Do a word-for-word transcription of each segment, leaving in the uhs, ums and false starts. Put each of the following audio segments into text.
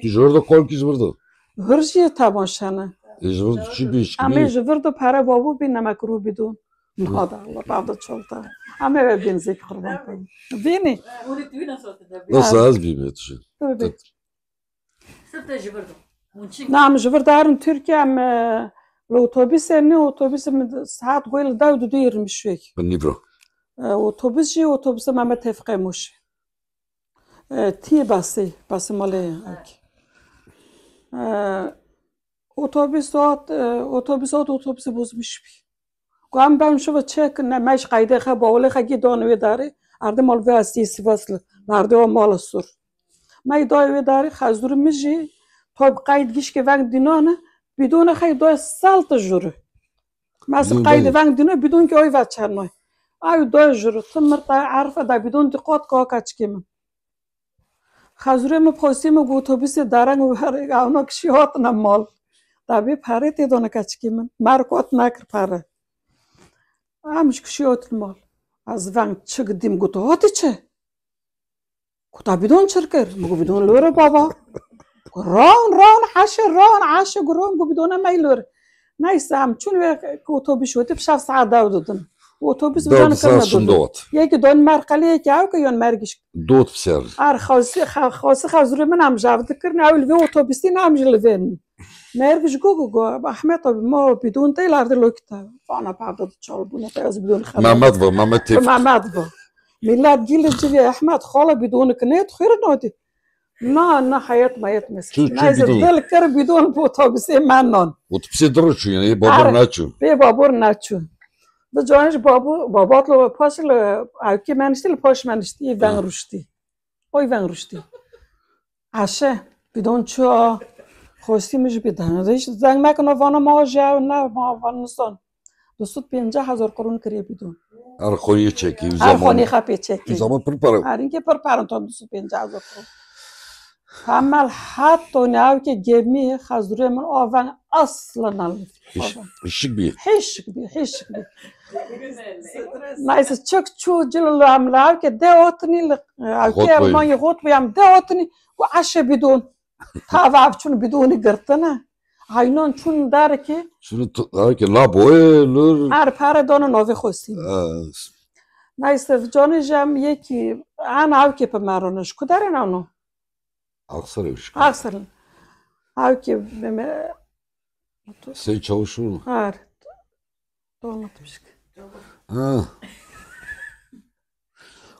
Tu ji vir de kalkî ji vir de. Vir jî temaşe ne. Ê ji vir de çi bî çi Em ê bî. ji vir de pere babû bî nemek rû bidûn. Nada Allah bavda çolta. Em ê ve benzek qurban. Vînî. Nasıl az bî mi tu? Tabii. Sırf de ji vir de. Hûn çi? Na em ji vir darin Tirkiye em e, li otobîsê ne otobîsê min saet goyê li dew didû yirmi şûyek. Min nîvro. E, otobîs jî otobîsê me me tevqê Mûşê. E, tî basî, basî malê ek. E, otobîs hat, e, otobîs hat, otobîsê bozmiş bî. Ku em ben şive çek ne meş qayde xe bawlê xe gî don wê darê. Ardê mal vê astî sivas li. Ardê o mal sur. Me da wê darê xezûrê min jî top qayt gişkê veng dînane. Bidone xey da sal te jûrê. Mesir qayde veng dîne bidon ki oy ve çernoy. Ay da jûrê. Ti mir tay arife da bidon di qot ka keçikê min. Xezûrê min posî min gu otobîsê dareng û herê gavno kişî hatina mal. Dabê perê tê dona keçikê min. Mer kot nekir pere. Em ji kişî hatin mal. Ez veng çi gidîm got hatî çi? Ku ta bidon çir kir. Min got bidon lore baba. Got ran ran heşe ran heşe got ran got bidona mey lore. Neyse em çûn wê ku otobîs wetî bi şev saet dew didin. Otobîs Dew bijan di ser kirine şindot. Yekî don merqelê yekî ew ke yon mergiş. Dot bi ser. Ar xawsî xawsî xezûrê min em jav dikirin ew li vê otobîsî ne em jî li vê min. Mergiş go go go Ahmet abi ma bidon tey lar de lokita. Fana pavda çal bûne te ez bidon xeber. Mehmet va, Mehmet Tevfik. Mehmet va. Milat gîli civê Ehmed xala bidonê kinê dixwîrin odî. Na, na heyet meyet meskin. Çû, çû Neyse bidon. Dil kir bidon bi otobusê me nan. Otobusê diro çû yani, babur Ar- naçû. Bê babur naçû. Di canê ji babu, babat lo paş li evkê me niştî, li paş me niştî, yê veng ruştî. Oy veng ruştî. Eşe, bidon çû a. Xwestî min ji bidon. Hiç zeng mekino vana ma ji ew ne, ma van nizan. Du sed pêncî hezar qurûn kiriye bidon. Her xonî çekî, Her zamanı. Xonî xwe pê çekî. Zaman pir para. Her inke pir parin tam du sed pêncî hezar qurûn. Hemel heta navke gemî xezûrê min aven asla nalif. Hiş-, hişik bî. Hişik bî, hişik bî. Neyse çek çû cil li em li evke de otinî li evke Xot boyun. Ermanyê xot boyam de otinî ku eşe bidon. Tava ev çûn bidonî girtine. Haynan çûn derkê. Şunu tu- derkê la boye lur. Her pere dana navê xwestî. Ee, Neyse canê jem yekî en evkê pe meroniş. Ku derin ano? Aksarê wişk. Aksarın. Evkê bime. Sey Çavuşoğlu. Her. Donatmışık. Ha.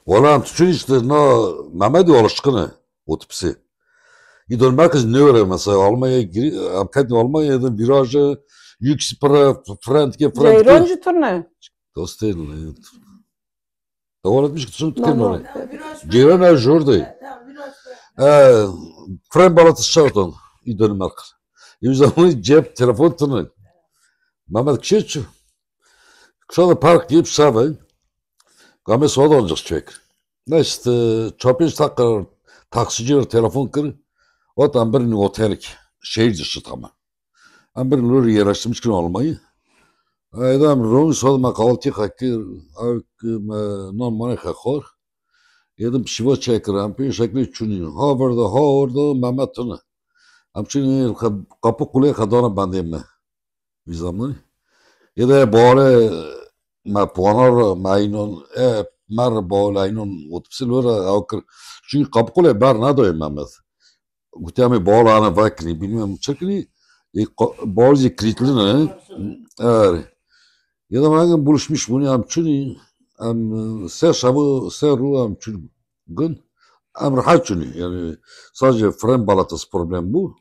Wala em diçin işte na Mehmedî alışkine otobüsê. Îdon merkez nêwere mesela Almanya giri, em ketin Almanya da virajı yüksek para fren dike fren dike. Ceyran jî turne. Dostên. Dewar etmiş ki tişim dikin oraya. Ceyran ev jor de. E, fren balatı şartan. Îdon merkez. Yüz zaman cep telefon turne. Mehmet Kişçi. Kısa da park deyip save. Gamê soda ancak çek. Ne işte, çapênc takir taksicî re telefon kir. Got em birin otelek. Şehir dışı tamam. Em birin lor yerleştirmiş kirin Almanyî. Êdî em rûn soda me kahvaltî xwe kir. Ew ki me nan manê xwe xwar. Êdî şiva çekir. Em pê şeklê çûnî. Ha vir de, ha orada Mehmet tune. Em çûnî xwe kapı kulê xwe dana bendê me. Vî zamanî. Yê de bale me puana re me înon, e, me re bale înon otobusê lo re ew kir. Çünkü kapı kulê ber nedoyê Mehmet. Gotiya me bale ane vekinî, bilmem çi kinî. E, ka-, bal jî kilitli ne. Er. Ya da me buluşmuş bûnî, em çûnî, em, e, se şevo, se rû em çûn gun. Em rehet çûnî. Yani sadece fren balatası problem bû.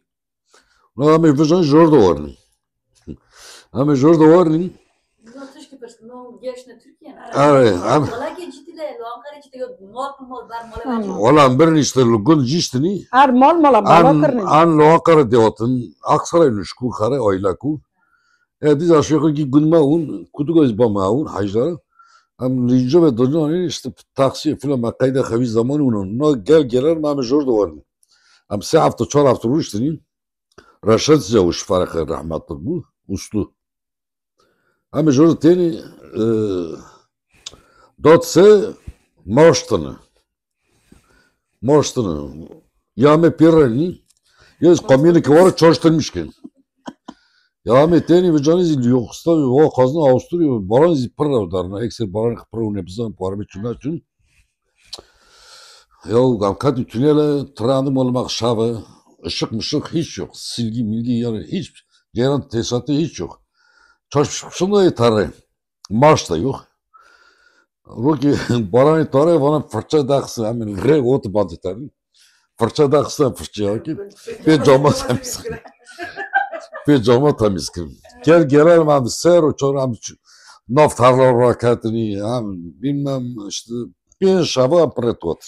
Na em ê vijan jor de warnî. Em ê jor de warnî. No tişkî pirs, no geşne Tirkiye ne? Erê, em. Wala ke cidî de, lo Ankara cidî yo, mol mol ber mol ber. Wala em birin işte li gund jîştinî. Her mol mol mol kirnî. An lo Ankara dewatin, Aksaray nuşku xare ayla ku. E, diz aşağı ki gund ma un, kudu göz ba ma un, hajlara. Em linco ve donan işte taksi filan ma kayda xevi zaman unun. No gel geler ma em jor de warnî. Em sê hefte, çar hefte rû şitinî. Reşet Cawiş Ferqê rehmetlik bû, Uslu. Em ji tenê, e, dot se maştine. Maştine. Ya me pêrenî, Yez kamyonê ki var çarştırmış ki. Ya me tenî bi canî zî Liyokistan, wa xazin Avusturya, baran zî pir rew darna. Eksir baran pir rew ne bizan, parme çuna çun. Ya gam kat tünele, trandı molmak şave, ışık mışık hiç yok. Silgi milgi yani hiç, ceyran tesisatı hiç yok. Çarştırmış da tarih. Maaş da yok. Roki baranê tare vana fırça daxse, hemen re ot bantı tabi. Fırça daxse fırça ya ki. Pê cama temiz kir. Pê cama temiz kir. Gel gelen hem ser o çor hem ç-, nav tarla rakatini hem bilmem işte pên şava pret ot.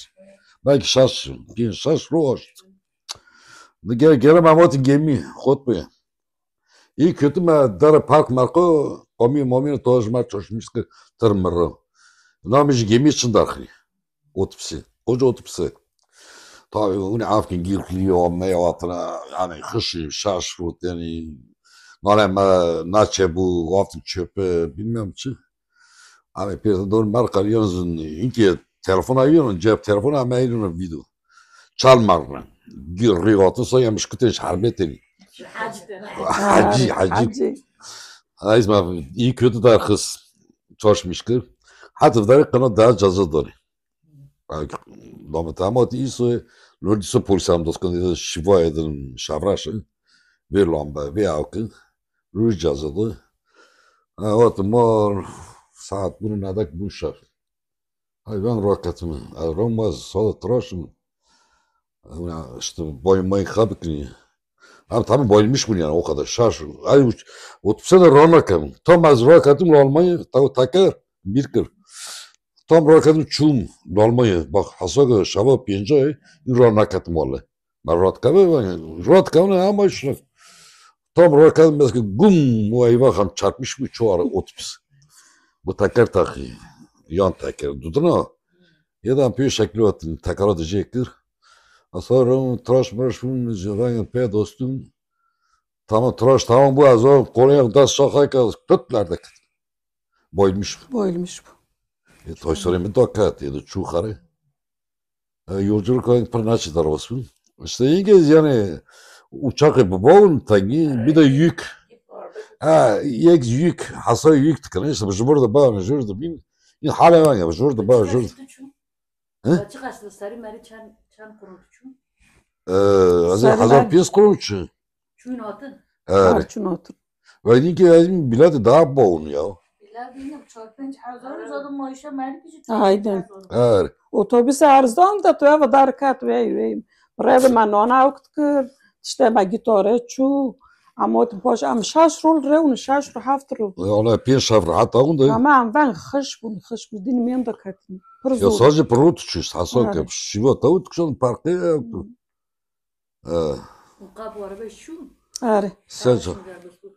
Belki şaş, pên şaş roş. Gel gelen hem ot gemi, hot be. İyi kötü me dere park marko, komi momi to ji me çoşmiş ki tır mırı. Nami ji gemi çin darxi. Otobüsü. Koca otobüsü. Tabi hûn avkin gîrxiliyo me watına yani xişi şaş rot yani nale me naçe bu waftin çöpe bilmem çi. Abi pêr dor mer qeriyan zin inki telefona yiyon cep telefona me yiyon video. Çal marna. Gir rivatin so yemiş kutên şerbeteni. Hacı, hacı. Hacı. Ayız ma iyi kötü dar kız. Çoşmiş kir. Hadi vdare kana daha cazı dori. Lama tamati iso, lor diso polîsan dostkan dedi şiva edin şavraşi. Vê lamba, vê awki. Rû cazadı. Ha, ot mor saat bunu nadak bu şev. Hay ben raketim. Ay romaz soda tıraşım. Ya işte boy may kabikni. Abi tabii bayılmış bunu yani o kadar şaş. Ay otobüse de ranakem. Tam az raketim Almanya tav takar bir kır. Tam raketim çum Almanya. Bak hasaka şava piyence ay ranaketim vallahi. Me ratkeve, ratkeve ne ama işte. Tam ratkeve meske gum o eyvah hem çarpmış bu çuvar otobüs. Bu teker takı. Yan teker. Duduna. Ya da pür şekli atın. Tekera da cekir. Sonra tıraş mıraş bu rengin pe dostum. Tamam tıraş tamam bu az o. Kolay ders şakayka tutlar da. Boymuş. Boymuş bu. E, toy sonra mı dokat ya da çukarı. E, yolculuk ayın pırnaçı da olsun. İşte İngiliz yani uçak bu boğun tangi bir de yük. Ha, yek yük, hasa yük tıkanı işte bu burada bağlı şurada bin. Hala var ya şurada bağlı şurada. He? Açık aslında sarı meri çan çan kuruldu çun. Ee, hazır hazır piyes kurulmuş. Çun atın. Evet. Çun atın. Ve ki lazım bileti daha boğun ya. Bileti ne çar pênc hezar zaten maaşa meri ki. Aynen. Evet. Otobüs erzan da tu eve dar kat ve ve. Rebe manona oktkir. İşte ma gitare çu. Ama o baş am şaş rol reun şaş ro haft rol. Ya ona pênc şaf rahat ağun da. Ama am ben xış bun xış bun din men da katin. Ya sadece pırot çüş hasan ke şiva tavut kuşan parkı yoktu. Ee. Qab araba şu. Are. Sen çok.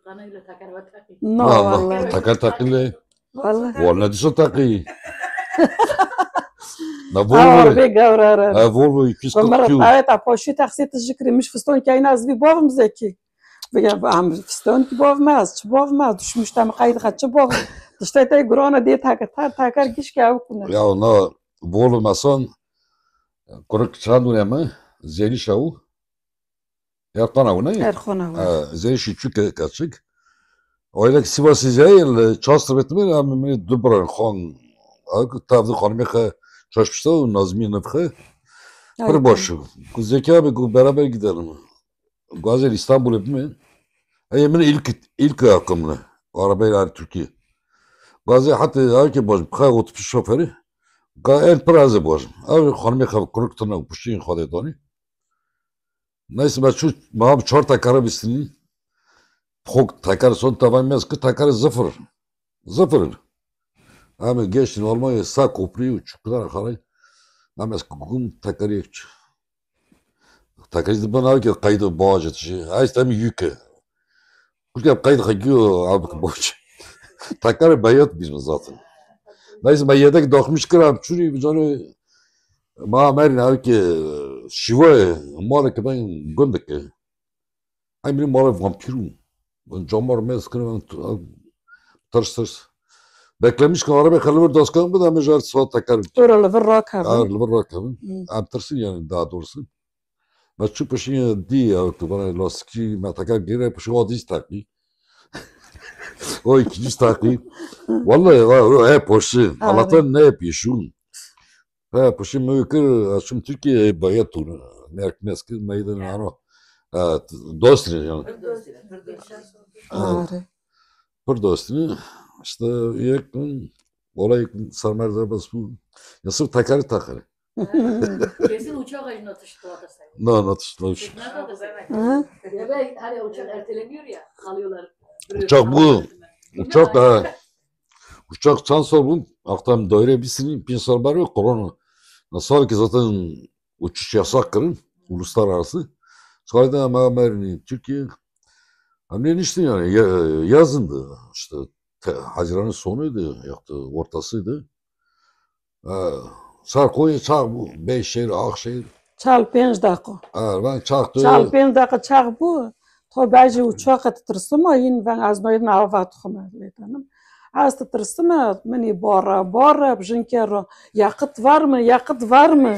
Qanayla takar ve takı. No vallahi. Takar takile. Vallahi. Vallahi diso takı. Na Volvo. Araba gavrar. Ha Volvo iki yüz kırk. Ömer abi ta poşu taksi tijikri miş fiston kayna az bir babam zeki. Veya am fiston ki babam az, çi babam az düşmüş tam kaydı kaçı babam. İşte te grona diye takar takar giş ki avkuna. Ya ona Volvo mason. Kuruk çandun ama zeli şavu. Erkan abi ne? Erkan abi. Ha, zeli şu çük kaçık. Öyle ki Sivas'ı zehir çastır etmeli ama mini dubran khan. Ak tavdı khanımı kha çalışmıştı o Nazmi nefkhe. Pır başı. Ku Zeki abi ku beraber gidelim. Gazel İstanbul'e mi? Ey min ilk ilk akımlı. Arabayla Türkiye. Gazel hatta ya ki baş kha otobüs şoförü. Ga el pır azı baş. Abi khanımı kha kuruk tırnak puşin khade doni. Neyse ben şu ma çar tekere bistini. Hok teker son tavan mez ki teker zıfır. Zıfır. Ama geçtin Almanya sağ köprüyü çıktılar haray. Ama gum teker yok. Teker de bana ki kaydı bağcı şey. Ay işte mi yüke. Kurke kaydı kagiyo abi boş. Teker bayat bizim zaten. Neyse ben yedek dokmuş kıram çürüyü bir canı Ma merin ew ki şiwe mala ki ben gundike. Ay min mala vampîrû. Camar me skirin ters ters. Beklemiş ki araba xelver daskan bide me jar saat teker. Ora li vir rakevin. Ar li vir rakevin. Em tirsin yani daha doğrusu. Me çû pişî dî ya tu bana lastikî me teker gêre pişî o dî teqî. O ikinci teqî. Vallahi va o he poşi. Allah'tan ne yapıyorsun? He poşi me kir açım Türkiye bayat tu. Merk meskir meydan ano. Dost ne yani. Are. Pir dostî. İşte yek olay sermer de bas bu. Ya sırf tekerî takır. Kesin uçak acına tıştı o da sayın. No, no, tıştı. Hı? Ya ben hani uçak erteleniyor ya, kalıyorlar. Uçak bu. Uçak da. Uçak çansor bu. Aktam daire bir sene, bin sor bar ve korona. Nasıl ki zaten uçuş yasak kırın. Uluslararası. Sonra da ama merini Türkiye. Hem ne işte yani ya, yazındı. İşte te, Haziran'ın sonuydu. Yoktu ortasıydı. Ee, Sarko'yu çağ bu. Beş şehir, ah şehir. Çal pênc deqo. Ha, ben çaktı. Çal pênc deqo çax bû. To bejî û çaxa titirsim a yîn ven ez noyên ava dixwim ez lê denim. Ez titirsim a minî bora bora jinkê ro. Yakıt var mı? Yakıt var mı?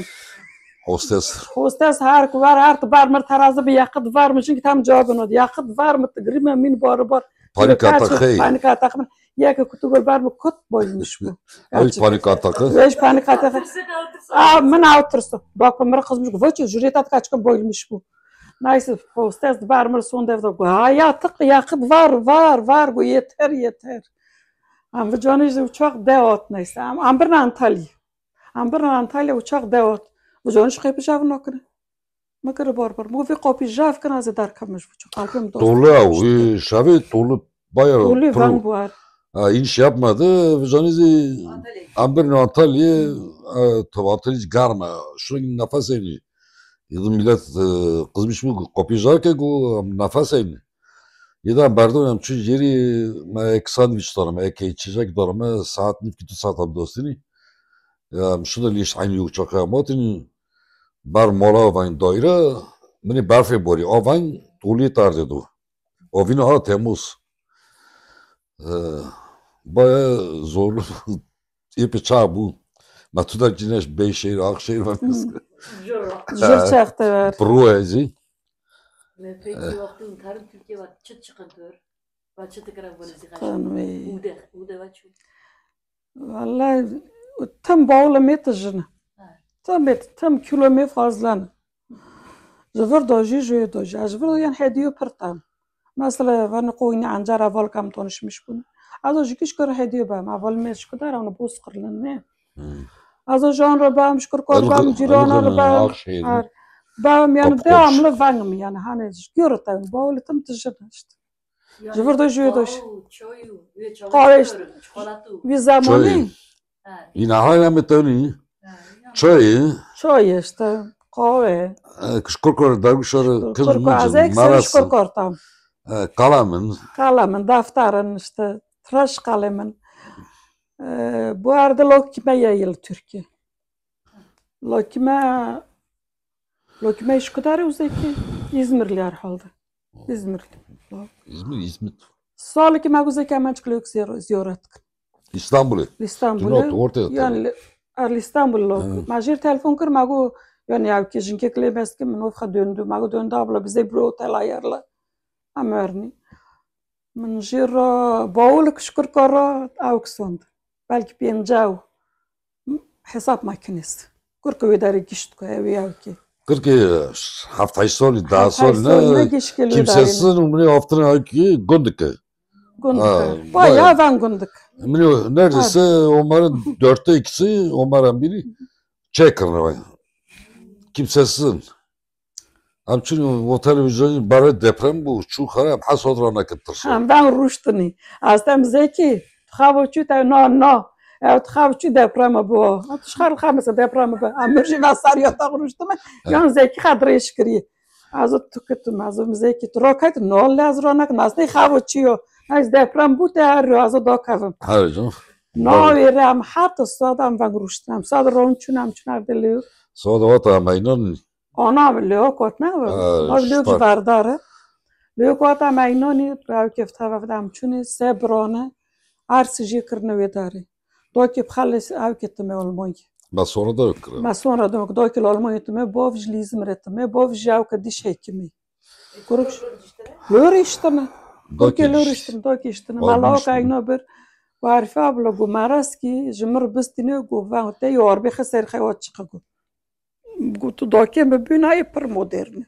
Hostes. Hostes her ku var her tu bar mir terazi bi yakıt var mı? Çünkü tam cevabın o. Yakıt var mı? Tigrime min bora bor. Panik atak hey. Panik atak. Yeke kutu gol bar bi kut boymuş bu. Ay panik atak. Weş panik atak. Aa min aw tirso. Bak mir kızmış bu. Voçu jüriye tat kaçkın boymuş bu. Neyse hostes bar mir son devde. Ha ya tık yakıt var var var bu yeter yeter. Am vi canı işte uçak deot neyse. Am, am bir Antalya. Am bir Antalya uçak deot. Vi canı şu kapı javı nokunu. Min kir bar bar. Min got, "Vê qopî jav kin, ez ê derkevim ji bo çi qalbê min dost." Tolu ew, wî şevê tolu baya Tolu pir veng û war. Ha, iniş yapmadı. Zanî zî em bir Antalya, e, tabi Antalya hiç garma. Şuradaki nefes eyni. Yedi millet, e, kızmış bu qopî jav ke ku em nefes eyni. Yedi em berdo em çi yeri me ek sandviç dara me, ek içecek dara me, saat nifki tu saat em dostini. Ya, şuda lîş eynî uçaqa motin ber mola van daire, minî berfê borî, a van tolî terdê do. O vîna ha Temmuz. Ee, baya zorlu. Epê çax bû. Me tu da cîneş bey şehir, ak şehir ve. Jur çaxte ver. Pro ezî. Me peki wextî karim Türkiye ve çi çıkıntı ver? Ve çi tikra bu nezi kaç? Ude, ude ve çu. Vallahi tim bawle me tijine. Tim me, tim kilo me fazla ne. Ji vir dojî, ji wê dojî. Ez ji vir yan hediyo pir tam. Mesela, van qoyni ancara vol kam tonuşmuş bun. Ez o ji kiş kor hediyo bam. Eval me şikudar onu buz kırlın ne. Hmm. Ez o jan re bam, şükür kor bam, cirana re bam. Bam yani devamlı vangım yani. Hani görüten bawle tim tijine işte. Ji vir de ji wê de. Qawê, wî zemanî. Îna hay em tenî. Çayê. Çayê işte. Qawê. Kişkurkor derguşar kız mı? Azek sen kişkurkor tam. Kalamin. Kalamin, defterin işte. Tıraş kalemin. Bu arada lokime yayıl Türkiye. Lokime Lokime Şikudar û Zeki İzmirli herhalde. İzmirli. İzmir, İzmir. Saliki me û Zeki hemen çıkıyor ziyaret. İstanbul'u. İstanbul'u. Ortaya yani er İstanbul lo. Ma jir telefon kir ma gu yani ya ki jinkek le meski min ofxa döndü. Ma gu döndü abla bize bir otel ayarla. Amerni. Min jî re bawlik şikir ka re ew kisand. Belkî pênca ew hesab makinês. Kurke wê derê gişt ku ew ê ew kê. Kurke heft heşt solî, deh solî ne? Kimsesiz û min ê aftirê ew kê gundike. Gundike. Bayağı van gundik. Min neredeyse onların dörtte ikisi, onların biri çekirine. Kimsesiz. Em çûn bo televîzyonê berê deprem bû, çû xera em hesad ra nekin tirsa. Em ben rûştinî. Ez tem Zekî, tu xevo çû te na na. Ew tu xev çû deprem bû. Tu ji xer xemese deprem bû. Em mir jî ve ser yatax rûştime. Yan Zekî xe dirêj kirî. Ez tu kitim, ez Zekî tu roket no lez ro nekin. Ez ney xevo çî yo. Ez deprem bû te her ro ez dakevim. Her canım. Na wê re em heta sada em veng rûştin. Em sad ron çûn em çûn erdê lê. Sada vata em eynan. Ana bi lêwa kot ne bi. Nav lêwa ji berdar e. Lêwa kot em eynanî, ew kêf teva vide em çûnê, se birane, her sijî kirine wê darê. Do kê bi xelê ew kê time Almanya. Me sonra da kira. Me sonra da kira. Dokî li Almanya time, bov ji li Îzmirê time, bov ji ew ke diş hekimî. Kurik lor iştine. Dokî lor iştine, dokî iştine. Me lawka ino bir. Û Arîfe abla got, me rastî ji min re bistîne, got, van te yo arbê xeser xewa çiqe got. Got, tu dokê min bî nayê pir modern e.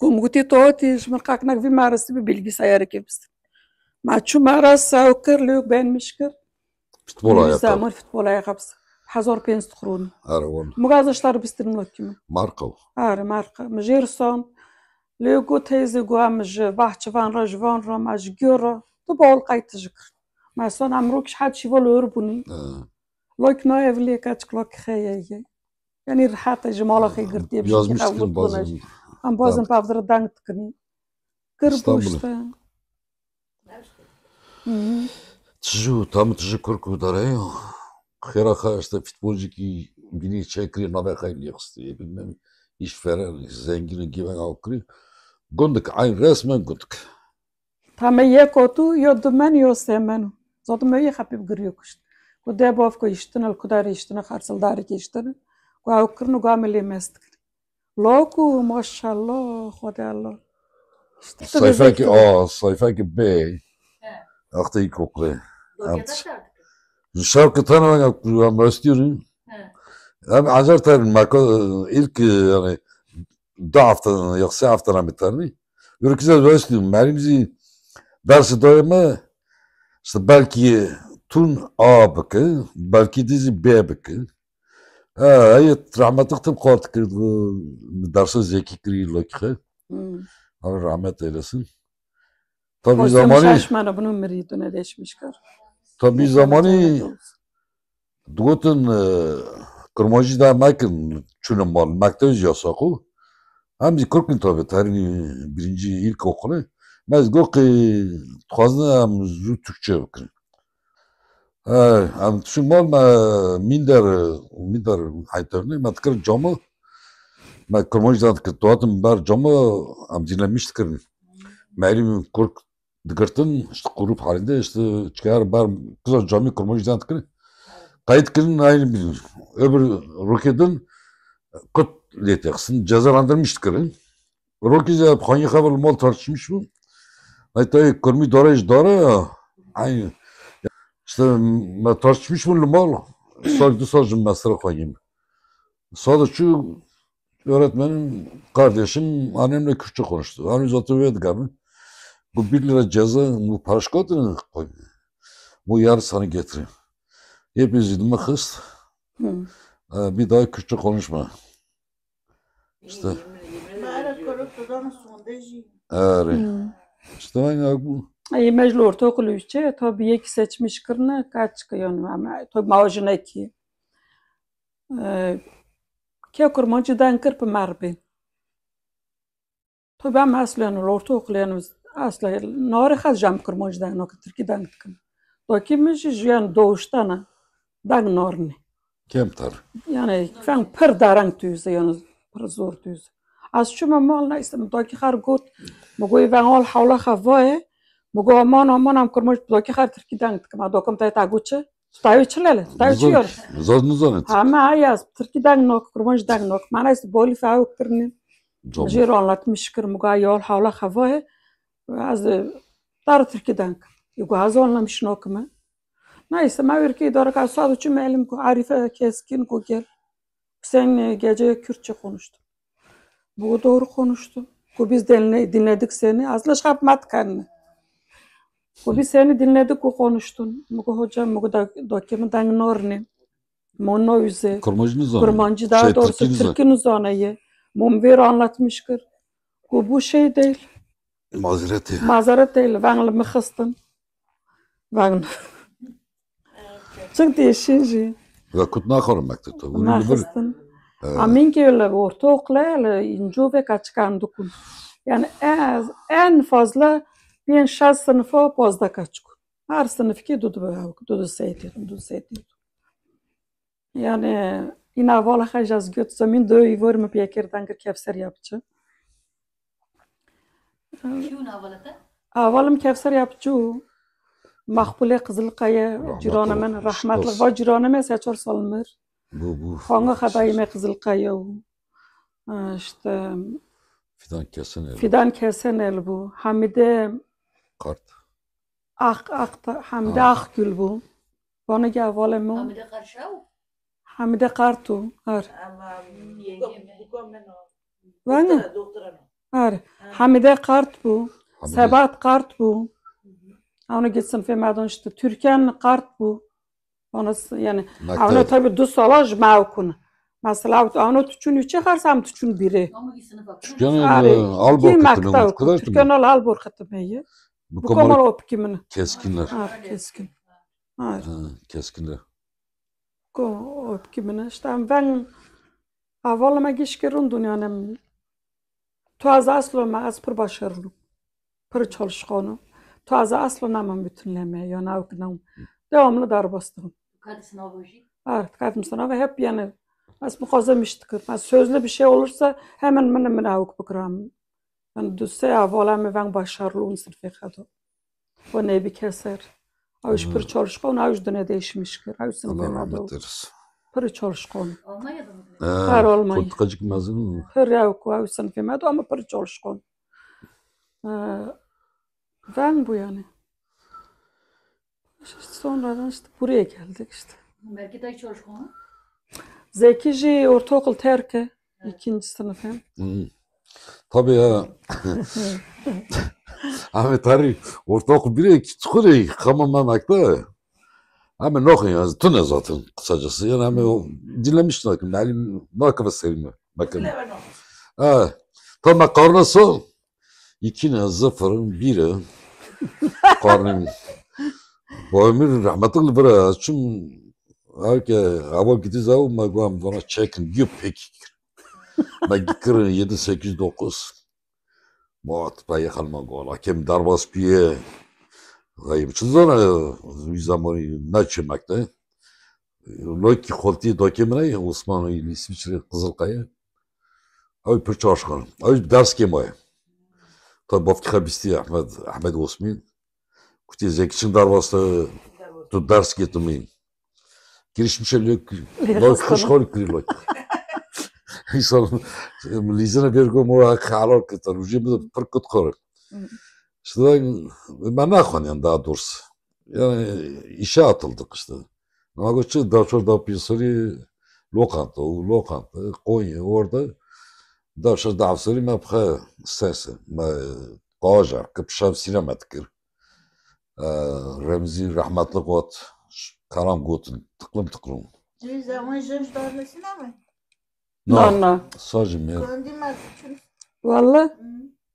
Got, min gotî, tu hatî ji min qaknek vî merasî bi bilgisayareke bistî. Me çû merasa ew kir, lê ben miş kir. Futbola ya. Zaman futbola ya xebs. Hezar pênc sed xrûn. Are wan. Min gaz işler bistîn lokî min. Marka. Are marka. Min jêr son. Lê got teyze got, em ji bahçevan re, ji van re, me ji gör re. Tu bol qayt ji kir. Me son em rok ji het şîvo li wir bûnî. Lok no evlî keçik lok xeye ye. Yanî rehet e, ji mala xê girtiye, bi şekil ew got bûne. Em bazin pavdira deng dikinî. Kir bû işte. Tijû, tam tijû kurk û dare ya. Xêra xwe işte futbolcikî bînî çekirî navê xwe lê xistî. Bilmem îş feren, zengîn û gîven ew kirî. Gundik, eyn resmen gundik. Tame yek otu, yo du men, yo sê men. Zotu me yê xepî bi giriyo kuşt. Ku de bav ku iştine, li kudarê iştine, xersildarê kê iştine. Ku ew kirine, ku em lê mest kirî. Loku, maşallah, Xwedê Allah. Sayfekî A, sayfekî B. He. Axtê îlkokulê. Dokê de şart. Şart ki tane ya ku em rastîrin. He. Em ezer terin meka ilk yani du hafta ya sê hafta ra mi terini. Yürü kize rastîrin. Merim zî dersi daye me işte belkî tun A bike, belkî dî zî B bike. Ha, heye, rehmetlik tim qal dikir, bi dersa zêkî kirî lokî xwe. Hmm. Allah rahmet eylesin. Tabi zamanî şaşmana bunu mirî dune deşmiş kar. Tabi zamanî digotin, e, kurmancî da mekin çûne mal, mekteb jî yasak o. Em jî kurkin tabi, terî birinci ilkokulu. Me ji got ki dixwazin em zû Türkçe bikin. He, em çûn mal me mînder, mînder heytevnê me dikir cama. Me kurmancî dan dikir. Dihatin ber cama em dînemiş dikirin. Meylî min kurk digirtin, işte grup halinde, işte çiqar ber kıza camî kurmancî dan dikirin. Kayıt kirin aynı bir. Öbür roketin kut lê texsin, cezalandırmış dikirin. Rokî zî xweyî xwe li mal tartışmış bû. Ay tayê kurmî dare ji dare ya. Ay, işte me tartışmış bûn li mal. Sal du sal ji mesele xweyî min. Sade çû öğretmenim, kardeşim annemle Kürtçe konuştu. Hani zaten öyle geldi. Bu bir lira ceza, bu paraşkotu mu koydu? Bu yarısını getirin. Hepimiz mi kız? Hı. Ee, bir daha Kürtçe konuşma. İşte. Mare koro tu dana sonde jî. Are. Hmm. İşte aynı bu. Ey meclor toklu üçe, tabi yek seçmiş kirine, kaç ki yani, ama tabi mawajine ki. Ee, ke kurmancî dan kir pe marbin. Tabi em aslen lortu oxlên aslen nari xez jam kurmancî dan, no ki Tirkî dan dikin. Dokî min jî jiyan doğuştan e. Deng nornê. Kemtir. Yani fen pir dereng tüyüze, yani pir zor tüyüze. Az çûme mal neyse, mi dokî xar got, mi goyî ven al hawla xevaye, mi go aman aman em kurmancî dokî xar Tirkî deng dikim. A dokum tay ta got çi? Tutayı çi lele? Tutayı çi yor? Zor nizanet. Ha me ayaz, Tirkî deng nok, kurmancî deng nok. Ma neyse bolî fe ew kirinin. Jêr anlatmış kir, mi go yol hawla xevaye. Ez dar Tirkî deng. Yugo ez anlamış nokime. Neyse, me wê rikê îdareka sado çû me elim ku Arîfe Keskin ku gel. Sen, e, gece Kürtçe konuştun. Bu doğru konuştu. Ku biz dinle-, dinledik seni. Aslında şap mat kendini. Ku biz seni dinledik ku konuştun. Bu ku hocam, bu da dokimi deng norni. Mo no yüze. Kurmancî nizane. Kurmancî daha doğrusu Tirkî nizane ye. Mum ver anlatmış kir. Ku bu şey değil. Mazeret e. Mazeret değil. Veng li mi xistin. Veng. Çim têşîn jî. Ve kut naxwarin mektepte. Naxistin. Amînkê li ortaokle, li incû ve kaçikan dikun. Yani ez en fazla pênc şeş sınıfa pazda kaçikun. Her sınıfki du du, du du seytê, du du seytê. Yani îna vala xej ez göt zemîn do îvor mi piyekir dengir kevser yapçı. Kî û navalete? Avalım Kevser Yapçu, Makbule Kızılkaya, cîranê min, rahmetlik va cîranê min, se çar sal mir. Bu, bu. Xanga Xedayî me Qizilqeye û, e, işte, Fidan Kesenel. Fidan Kesenel bû. Hamide Kart. Ak, Ak, Hamide Akgül bû. Bana gel vale mi? Hamide Karşav? Hamide Kartu. Her. Ama, Yenge mi? Venge? Doktora, doktora mı? Her. Ha. Hamide Kart bû. Hamide. Sebat Kart bû. Onu gitsin femedon işte. Türkan Kart bû. Onu s-, yani, Mektab. Onu tabi du salaj mevkun. Mesela, onu tuçun üçe xers hem tuçun biri. Türkan, Arı, e, Alborg ki mektab, Türkan al Alborg kıtı meyi. Bu Bu komar komar opki min. Keskinler. Ha, keskin. Ha. Ha, keskinler. Ko opki min işte, em ven, aval me giş kirun dünyanın. Tu az aslo me, az pir başarılı. Pir çalışkanım. Tu az aslo namam bütünleme, ya navk nam. Devamlı darbastım. Kadısın avajî? Evet, kadın sınav hep yani, az bu kaza miştikir. Az sözlü bir şey olursa hemen mene mene avuk bıkıram. Yani, du sê hevala me ven başarılı û sinfê xwe de. Û Nebî Keser. Ew ji pir çalışkan û ew ji dine değişmiş kir. Ew sinfê me de. Pir çalışkan. Almanya'da mı? Her Almanya. Politikacık mezun mu? Pir ew ku ew sinfê me de ama pir çalışkan. Ee, Ven bu yani. Sonradan işte buraya geldik işte. Belki de çalışkan. Zeki jî ortaokul terk e. İkinci sınıf hem. Hmm. Tabii ya. Ahmet Tarih ortaokul bire çukur e, kama memekte. Ama nok ya, tune zaten kısacası. Yani ama o dinlemiş nakim. Melim nakıma serime. Bakın. Ha, tam karnı sol. İki ne, sıfır, bir. Karnım. Boyumur rahmetli bira. Çüm, herke, hava gidiz ev, me guam, bana çekin, yup, pek. Me gikirin, yedi, sekiz, dokuz. Mat, payı kalma gola. Kem darbas piye. Gayim, çi zana, bir zamanı ne çemekte. Lokî xoltî dokê min e, Osman û li Îsviçre, Qizilqeye. Ew pir çalışkan. Ew derskê ma ye. Tabi bavkî xwe bîstiye Ehmed, Ehmed Osmîn. Kutî Zekî çin derbas te, tu derskê tu mîn. Girişmişe lök, lök xwe xol kirî lök. Însan lîzine bêr go mora xelal kir, te rûjê min pir kut xor. Hı. İşte ben, ben naxwaniyan daha doğrusu. Yani işe atıldık işte. Ama bu çi, da çor da pîsirî lokanta û lokanta, Konya orada. Da çor da pîsirî me bxe sense. Me qajar, kipşa sînema dikir. Ee, Remzi rahmetli got, kalam gotin, tıklım tıklım. Ji zaman jin ji dar nesîne mi? Na, na. Sacim ya. Gundî me çün. Valla. Hı.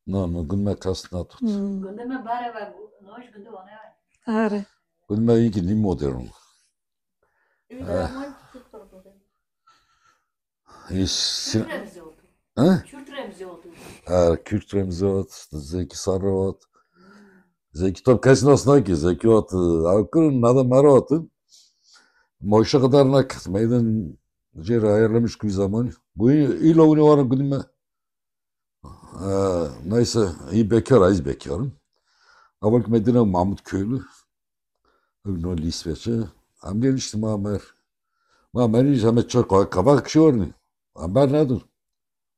Na, na, gund me kas natot. Hı. Gundê me bare ve gu-, noj gundê wane ve. Are. Gund me iyi ki modern. Ü de Eh. Zaman Kürt oldu. His. Kürt Remzi oldu. Ha? Kürt Remzi oldu. Er, Kürt Remzi ot, Zeki Sarı ot. Zeki top kes nas naki, Zeki ot, e, akırın, nada mara ot. Moşa kadar nak, meydan Cêr ayarlamış kuy zamanı. Bu ilo uni var gudime. Ee, neyse, iyi bekar, az bekarım. Ama ki Medine Mahmut Köylü. Ünlü İsveç'e. Hem de işte ma mer. Ma meri zahmet çok kavak kişi var mı? Haber nedir?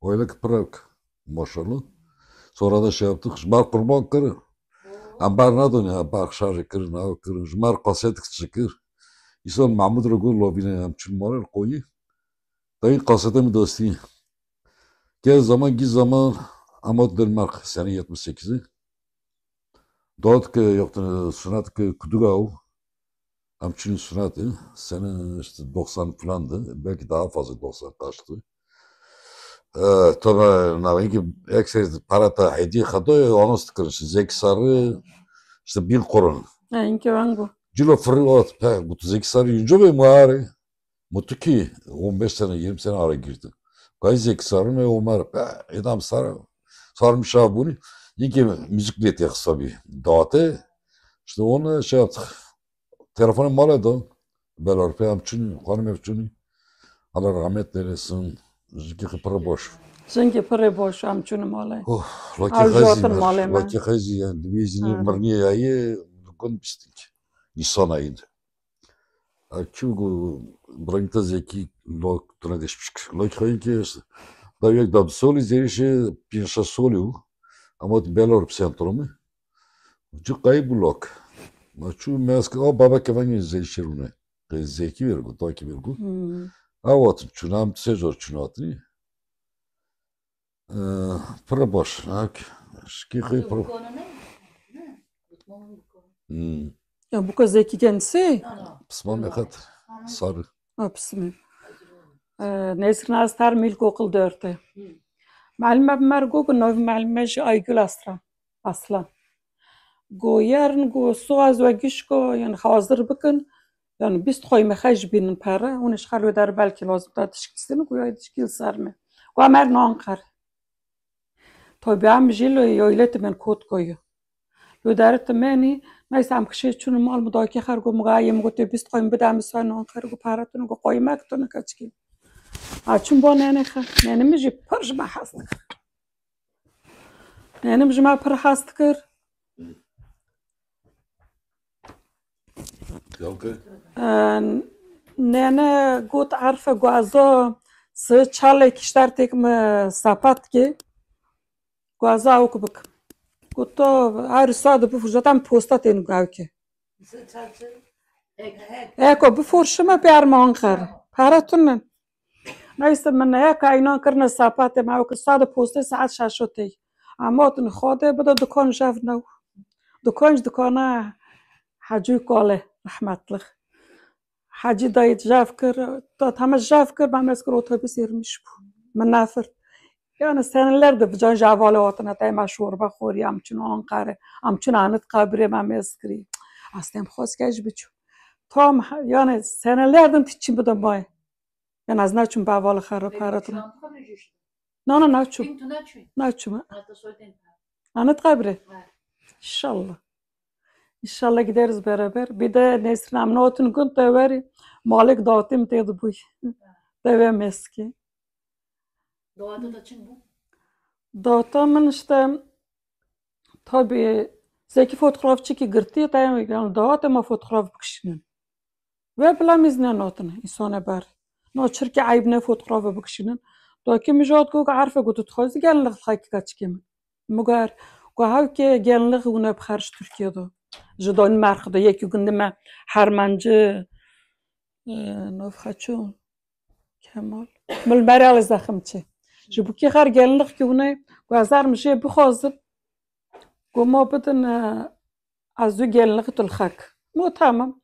Öyle ki pırak. Maşallah. Sonra da şey yaptık. Şmar kurban kırı. Haber nedir ya? Bak şarjı kırın, av kırın. Şmar kaset çıkır. İsa Mahmut Rogul lobine hem çün moral koyu. Dayı kasete mi dosti? Gel zaman git zaman ama Danimarka sene yetmiş sekizi. Dot ke yaptı sunat ke kuduga o. Hem çün sunatı sene işte doksan filandı. Belki daha fazla doksan kaçtı. Ee, tabi navin ki ekser para ta hediye kato ya, onu sıkırın. Zeki Sarı işte bin korun. Ha, inke vangu. Cilo fırı ot pe. Gutu Zeki Sarı yuncu ve muari. Mutuki on beş sene, yirmi sene ara girdi. Gayzek sarım ve Ömer, be, edam sar, sarmış abi bunu. Yine müzik lete hesabı dağıtı. İşte onu şey yaptık. Telefonu mala da. Belar pe amçını, hanım amçını. Allah rahmet eylesin. Ziki pırı boş. Ziki pırı boş, amçını mala. Oh, laki hazi, laki hazi yani. Divizini mırniye yayı, gun bistik. Nisan ayında. Ev çi ku birayî te Zekî lok tune deşmiş kir. Lok xwe ki da yek da bi solî zêrîşê pênc şeş solî û ama belor bi sentromî. Ci qayî bû lok. Ma çû mez ki, a baba kevengê zêrîşê rûne. Qey Zekî ver got, takî ver got. Hmm. Ew hatin çûn, em sê zor çûn hatin. Ee, pir baş. Hak. Şikî xwe pir. Hmm. Ya bu kadar Zekî kendisi. Pismam meqet. Sarı. Ha, pismam. Ee, Nesrin Astar Milkokul dörtte. Malime bi mer got, navê malime jî Aygül Aslan. Aslan. Go yerin, go soaz we gişko, yani hazır bikin. Yani bîst qoyme xej bînin pere. Hûn ji xelwê der belkî lazim ta tişkî stin, go ya tişkî li ser me. Go em her nan qer. Tabi em jî li yoyleti men kot koyu. Lo deri ti menî, neyse em kişê çûn mal mudakî xer go muga yê mugo tê bîst qoyme bide em say nan qer go pere tune go qoymek tune keçkî. A çûn bo nene xe. Nene min jî pir ji me hez dikir. Nene min ji me pir hez dikir. Ee, nene got Erfe guazo si çalek işler tek mi sapat ki guaza awk bik. Got to her sade bu fırsat em posta tenu gavke. Eko bu forşime bir armağan kar. Para tunen. Neyse min neye kaynan kirine sapatê me, wekî sade postê saet şeş û tey. Em hatin Xwedê bide dukan jev new. Dukan ji dukana Hecî Kale, rehmetlik. Hecî dayî jev kir, da heme jev kir, ben ez kir otobus êrmiş bû. Min nefir. Yani seneler de bican jevalê hatine, te me şorba xorî, em çûn Anqere, em çûn Anıtkabirê me mez kirî. Ez tem xwest ke ez biçûm. Tam, yani seneler din ti çim bide may. Yani ez naçûm bava li xerab Peki, heratim. Şu an kabul ediyorsun. Na, na, naçûm. Kim tu naçûn? Naçûm. Hatta soydan. Anıtkabirê. Evet. İnşallah. İnşallah gideriz beraber. Bir de Nesrin amna otun gün teveri Malik dağıtım dedi bu. Deve meski. Doğada da çin bu. Dağıtım işte tabi Zeki fotoğrafçı ki girti, yani dağıtım fotoğraf bakışının. Ve bila mîz ne notin, îsane ber. No çirkê eyb ne fotoğrafê bikişînin. Do ki mijot ku Erfe ku tu dixwazî gelinlik xekî keçikê min. Mugar ku hewkê gelinlik wine bi xerc Tirkiye do. Ji Danimark do yekî gundî me Hermancı, e, nov xeçû Kemal. Mil Meral Zeximçi. Ji bu ki xer gelinlik ki wine ku ez her mijê bixwazim. Ku ma bidin, e, Ez û gelinlik tu li xek. Mo tamam.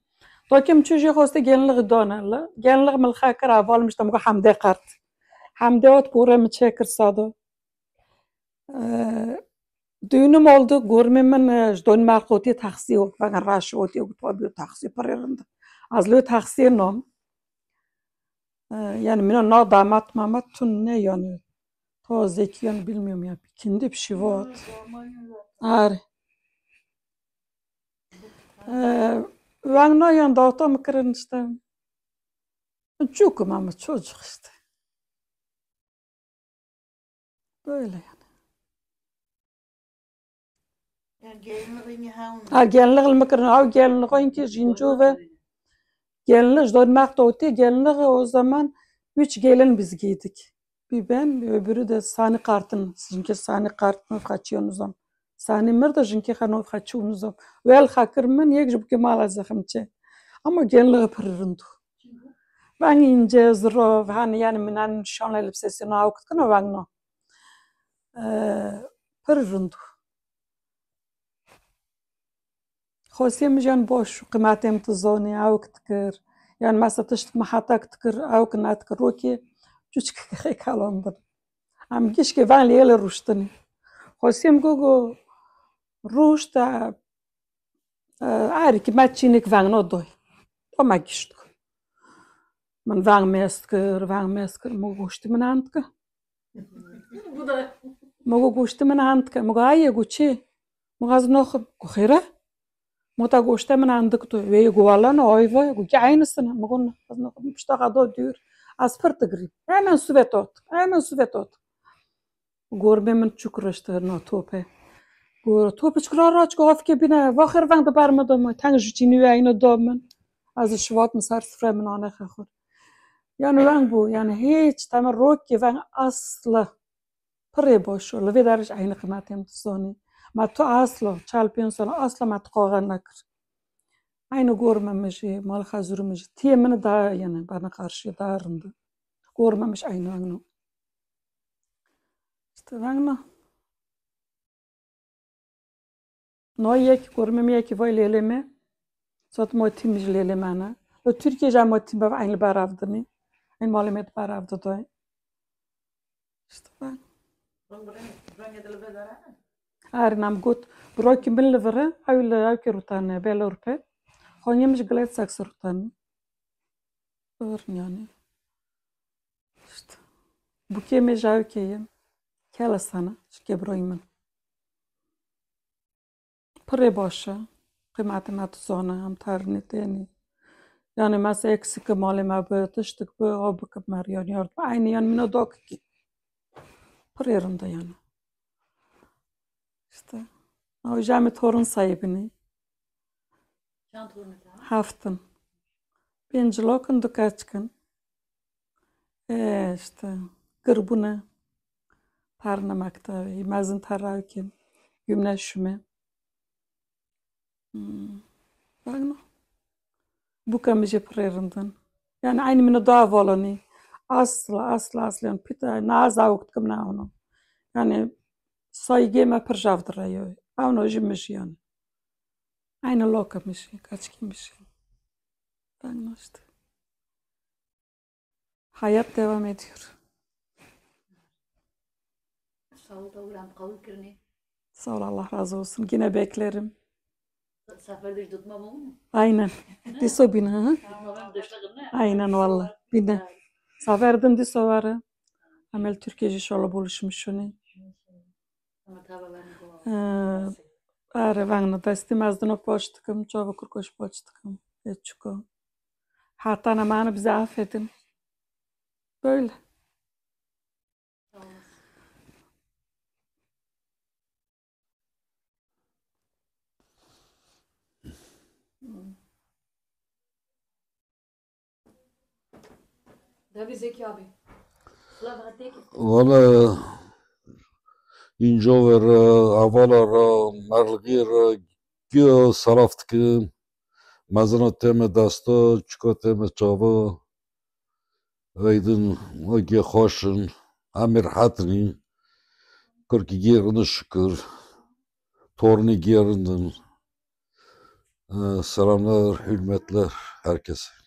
Dokim çû jê xwestê gelinlik dane li. Gelinlik min li xek kir, heval min işte min got Hemdê qert. Hemdê ot pore min çêkir sado. Ee, düğünüm oldu. Gormê min, e, ji Danimark otiye taksî ot. Ben raş otiye got tabi taksî pir rind. Ez li taksî nom. Ee, yani mina na damat mamat tun ne yani. To Zeki yani bilmiyorum ya. Kendi bir şey var. Ar. Ee, weng na yan data mı kirin işte. Çukum ama çocuk işte. Böyle yani. Yani gelinliğini ha Ha, gelinlik li min kirin, ew gelinlixên ki jînco ve gelinlik ji Danimark dotê, gelinlik o zaman üç gelin biz giydik. Bir ben, bir öbürü de Sani Kartın, jinkê Sani Kartın xeçiyon uzam. Sani mir de jinkê xeno xeçiyon uzam. Wel xakir min yek ji bukê mala zexim çe. Ama gelinliği pir rind. Veng ince, zirov, hani yani minan şanlı elbisesi na o kıtkına veng no. Ee, pir rind. Xwesiyê min jî yan boş û qimetê min tu zonî, ew ki dikir. Yan mesela tiştik min heta ki dikir, ew ki nedikir, rokê çûçikeke xê kalan bin. Em gişkê ven lê li rûştinê. Xwesiyê min got, got, rûşt, e, e, erikî me çînik vengno doy. O me gişt. Min veng mêst kir, veng mêst kir, min goştî min hand kir. Bu da. Min got, goştî min hand kir. Min got, ayê, got, çi? Min got, ez naxim. Got, xêr e? Min got, te goştê min hand kir tu. Wê got, wala ne, ayva. Got, ki aynısını. Min got, ne, ez naxim. Pişta xwe da dûr. Ez pir digirîm. Hemen suvet ot. Hemen suvet ot. Gormê min çûk rişt na topê. Got, topê çikura raç, got, hafke bîne. Va xêr veng di ber min da min. Teng ji çînî wê eyno da min. Ez ê şivat min ser sifre min anexe xwe. Yani weng bû, yani hiç teme rokê weng asla. Pirê baş o, li vê derê ji eynî qimetê min dizanî. Me tu asla, çel pênc sala asla me tu qaxet nekir. Eynî gorme min jî, mal xezûrê min jî. Tiyê min da yani, bana karşı da rinde. Gorme min jî eynî weng no. İşte weng no. No yekî gorme min yekî vay lêlê me. Sot motî min jî lêlê me ne. Li Tirkiye jî motî bev eyn li berav dinî. Eyn malê me di berav didayê. İşte ben. Reng, reng, rengê de li vê dere ne? Her nam got, brokî min li vire, ew li ew kê rûtane, bel Ewrope. Xonyê min ji Glad Sax rûtane. Vir yani. İşte. Bûkê me ji ew kê ye. Kele sana, ji kê broyî min. Pirê baş e. Qîmetê me tu zane, em terinê tênî. Yani mesela eksik malê me bi, tiştik bi, ew bikim me yan yardım. Aynı yan mino dokiki. Pirê rinde yani. İşte. Ew jî em ê torun sahibinî. Çend tornê te? Heft in. Pênc lok in, du keçik in. Ê, işte, girbûne. Perine mektebê. Mezin terawkê. Gümne şume. Hmm. Weng no. Bûka min jî pirê rind in. Yani eynî min da valonî. Asla, asla, asla. Yani pîta, ne ez awik dikim, ne ono. Yani saygê me pir jav direyo. Ewno jî min jî yani. Eynî loka min jî, kaçikê min jî. Weng no işte. Hayat devam ediyor. Sağ ol, Tawil, em qebûl kirinê. Sağ ol, Allah razı olsun. Yine beklerim. Sefer diş tutma mı? Aynen. Diso bine, hı? Ama ben dişlerim ne? Aynen valla. Bine. Sefer din diso var. Amel Türkiye inşallah buluşmuş şunu. Ama tabii ben bu. Ee, Are, weng no, destî mezdino poç dikim, çava kurkoş poç dikim. Ê çiko. Hata ne mane bize affedin. Böyle. Devî Zekî abi. Silav hatê ki. Valla, înco ver, hevala ra, merlixî ra, giyo silav dikim. Mezina teme desta, çiko teme çava. Eydin, wekî xweş in. Em ê rehet in. Kurkî gêrin şikir. Tornî gêrin din. Ee, selamlar, hürmetler herkese.